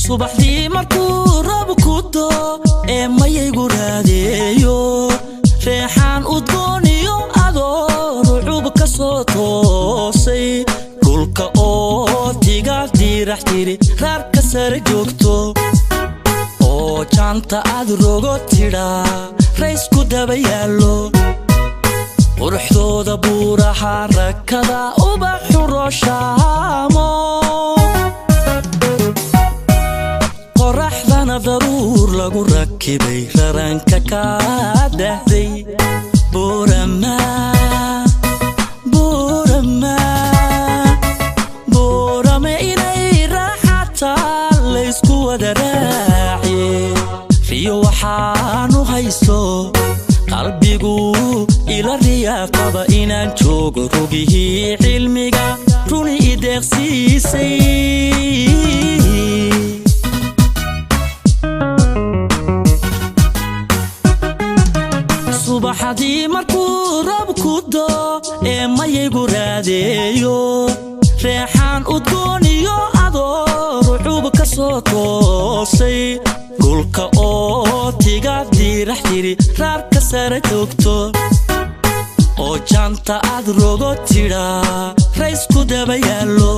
Subaxdii markuu roob ku doo ee mayaygu raadeeyo, reexaan udgooniyo adoo rucub ka soo toosay, dhulka oo tigaal diirax tiri raarka sare joogto, oo jaanta aad rogo tidhaa raysku daba yaallo, quruxdooda buuraha rakada ubaxu rooshaamo, qoraxdana daruur lagu rakibay raranka kaa dahday. Boorama, Boorama, Boorame inay raaxataa laysku wada raaciye. Riyo waxaanu haysto qalbigu ila riyaa qaba inaan joogo rogihii cilmiga runi i deeqsiisay. Subaxdii markuu roob ku doo ee mayaygu raadeeyo, reexaan udgooniyo adoo rucub ka soo toosay, dhulka oo tigaad diirax tiri raarka sare joogto, oo jaanta aad rogo tidhaa raysku daba yaallo.